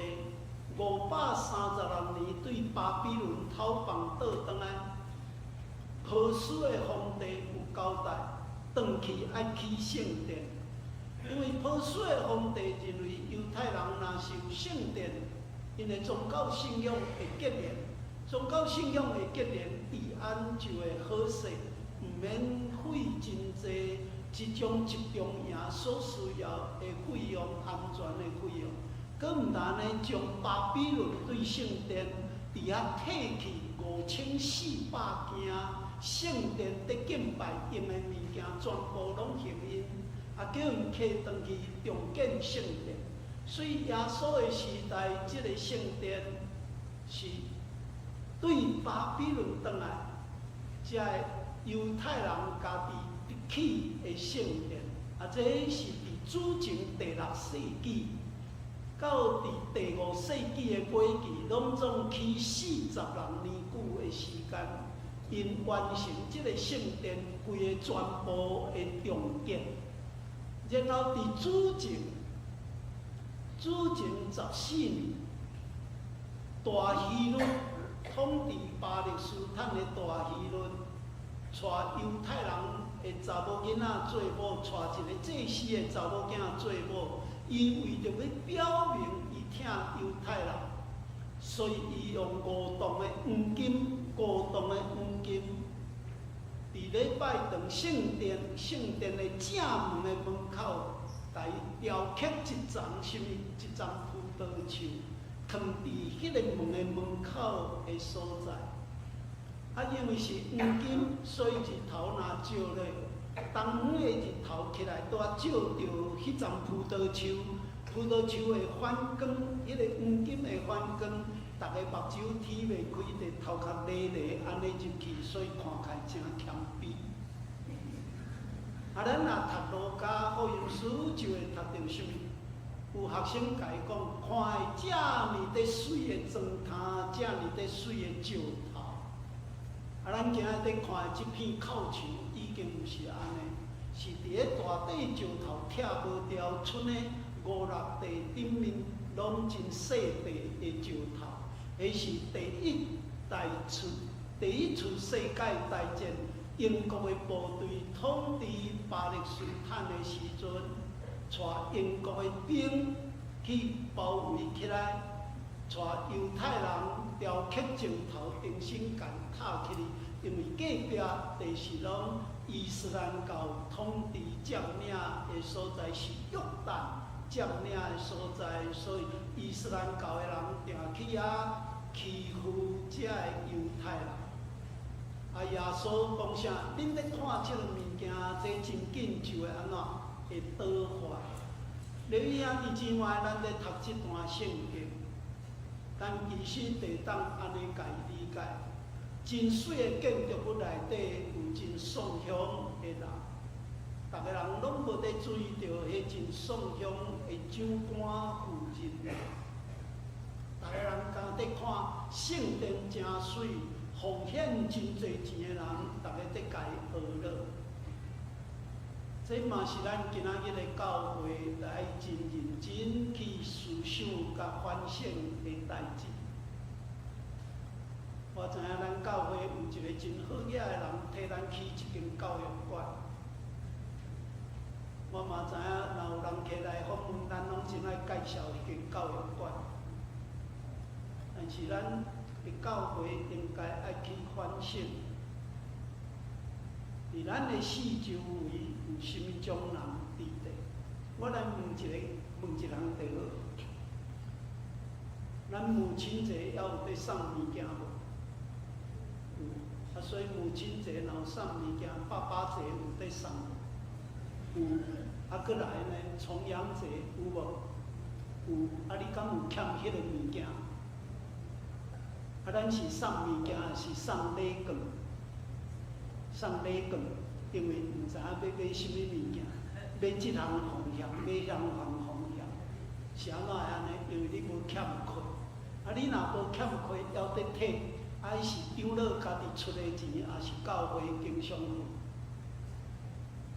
，536年對巴比倫逃亡倒轉來，波斯的皇帝有交代，轉去愛起聖殿，因為波斯的皇帝認為猶太人若是有聖殿，𪜶的宗教信仰會結連，宗教信仰會結連，治安就會好勢，毋免費真濟這種集中營所需要的費用，安全的費用。閣毋但呢，將巴比倫對聖殿佇遐提去5400件聖殿佇敬拜用的物件，全部攏還𪜶，啊叫𪜶提轉去重建聖殿。所以耶穌的時代，這个聖殿是對巴比倫轉來，才會猶太人家己起的聖殿。啊，這是佇主前第六世紀到佇第五世紀的尾期，攏總起46年久的時間，𪜶完成這个聖殿規个全部的重建。然後佇主前14年，大希律統治巴勒斯坦的大希律，娶猶太人的查某囡仔做某，娶一个祭司的查某囝做某。伊為著欲表明伊疼猶太人，所以伊用五磅的黃金，五磅的黃金，佇禮拜堂聖殿聖殿的正門的門口，共伊雕刻一叢啥物？一叢葡萄樹，囥佇彼个門的門口的所在。啊，因為是黃金，所以日頭若照咧，東方的日頭起來，拄仔照著彼叢葡萄樹，葡萄樹會反光，彼个黃金會反光，逐个目睭睇袂開，就頭殼咧咧按呢入去，所以看起來誠謙卑。啊，咱若讀路加福音書，就會讀著啥物？有學生共伊講，看會遮爾的媠的磚頭，遮爾的媠的石頭。啊，咱今仔日佇看的這片哭樹，已經毋是按呢，是佇咧大塊石頭拆無掉，賰的五六塊頂面攏真細塊的石頭。彼是第一次世界大戰，英國的部隊統治巴勒斯坦的時陣，帶英國的兵去包圍起來，帶猶太人。雕刻石頭重新共拆起去，因為隔壁就是攏伊斯蘭教統治佔領的所在，是約旦佔領的所在，所以伊斯蘭教的人定去遐欺負遮的猶太人。啊，耶穌講啥？恁咧看這個物件，這真緊就會按怎？會倒壞。你兄弟姊妹，咱咧讀這段聖經，但其實會當按呢共伊理解。真媠的建築物內底有真喪鄉的人，逐个人攏無咧注意著彼真喪鄉的長官夫人。逐个人敢佇看聖殿誠媠，奉獻真濟錢的人，逐个佇共伊學了。這嘛是咱今仔日的教會來真認真去思想佮反省的代誌。我知影咱教會有一個真好額的人，替咱起一間教育館。我嘛知影，若有人客來訪問，咱攏真愛介紹彼間教育館。但是咱的教會應該愛去反省，佇咱的四周圍有啥物種人佇咧？我來問一个，問一人就好。咱母親節猶有佇送物件無？有。啊，所以母親節若有送物件，爸爸節有佇送無？有。啊，閣來呢？重陽節有無？有。啊，你敢有欠彼个物件？啊，咱是送物件，抑是送禮券？送禮券，因為毋知影欲買啥物物件，買這項奉獻，買彼項奉獻，是按怎會按呢？因為你無欠缺。啊，你若無欠缺，猶佇退，啊，彼是長老家己出的錢，抑是教會經常費？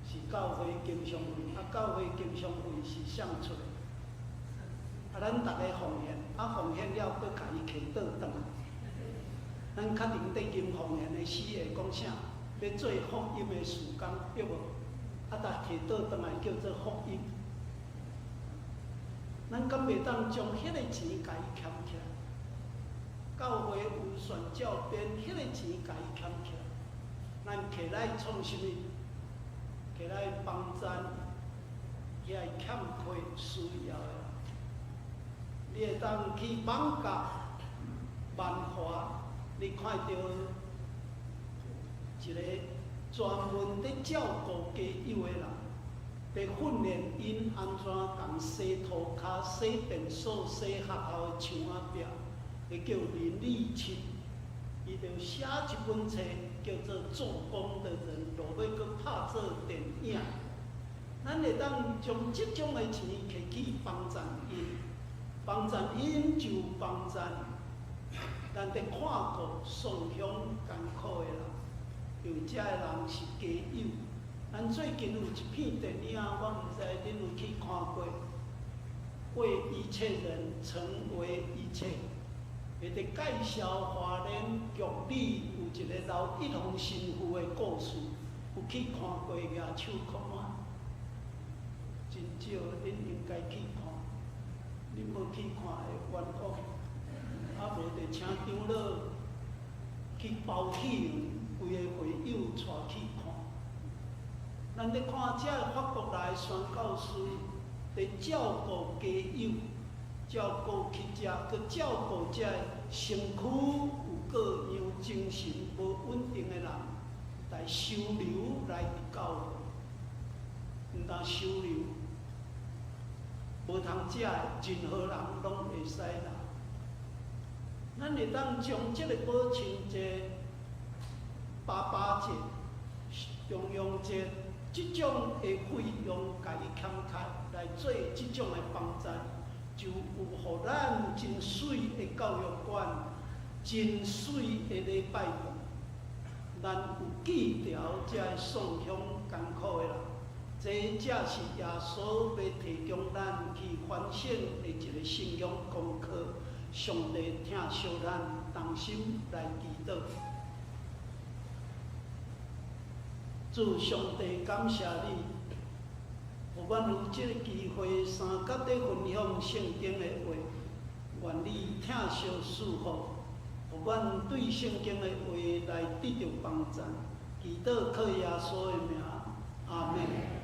是教會經常費，啊，教會經常費是誰出的？啊，咱逐个奉獻，啊，奉獻了，閣共伊提倒轉來。咱較定佇吟奉獻的時會講啥？欲做福音的事工，對無？啊，但提倒轉來叫做福音。咱敢袂當將彼个錢共伊儉起來？教會有宣教編，彼个錢共伊儉起來。咱摕來創啥物？摕來幫贊遐欠缺需要的人。你會當去艋舺、萬華，你看著一个專門佇照顧家幼的人，佇訓練𪜶按怎共洗塗跤、洗便所、洗學校的牆仔壁，彼叫林立清。伊就寫一本冊，叫做《做工的人》，落尾閣拍做電影。咱會當將這種的錢摕去幫贊𪜶，幫贊𪜶就幫贊咱佇看顧喪鄉艱苦的人，因為遮的人是家幼。咱最近有一片電影，我毋知恁有去看過，為一切人成為一切。伊佇介紹花蓮玉里有一个劉一宏神父的故事，有去看過舉手看覓？真少，恁應該去看。恁無去看會冤枉。啊，無就請長老去包戲院，規个會友帶去看。咱咧看遮个法國來宣教師佇照顧家幼，照顧乞食，閣照顧遮个身軀有各樣精神無穩定的人，來收留來佇教會，毋但收留，無通食的，任何人攏會使來。咱會當將這个母親節、爸爸節、重陽節這種的費用，共伊儉開來做這種的幫贊，就有予咱真媠的教育館，真媠的禮拜堂。咱有記牢這个喪鄉艱苦的人，這才是耶穌欲提供咱去反省的一个信仰功課。上帝疼惜咱，同心來祈禱。主上帝，感謝你，予阮有這个機會相佮佇分享聖經的話，願你疼惜賜福，予阮對聖經的話來得著幫贊，祈禱靠耶穌的名，阿門。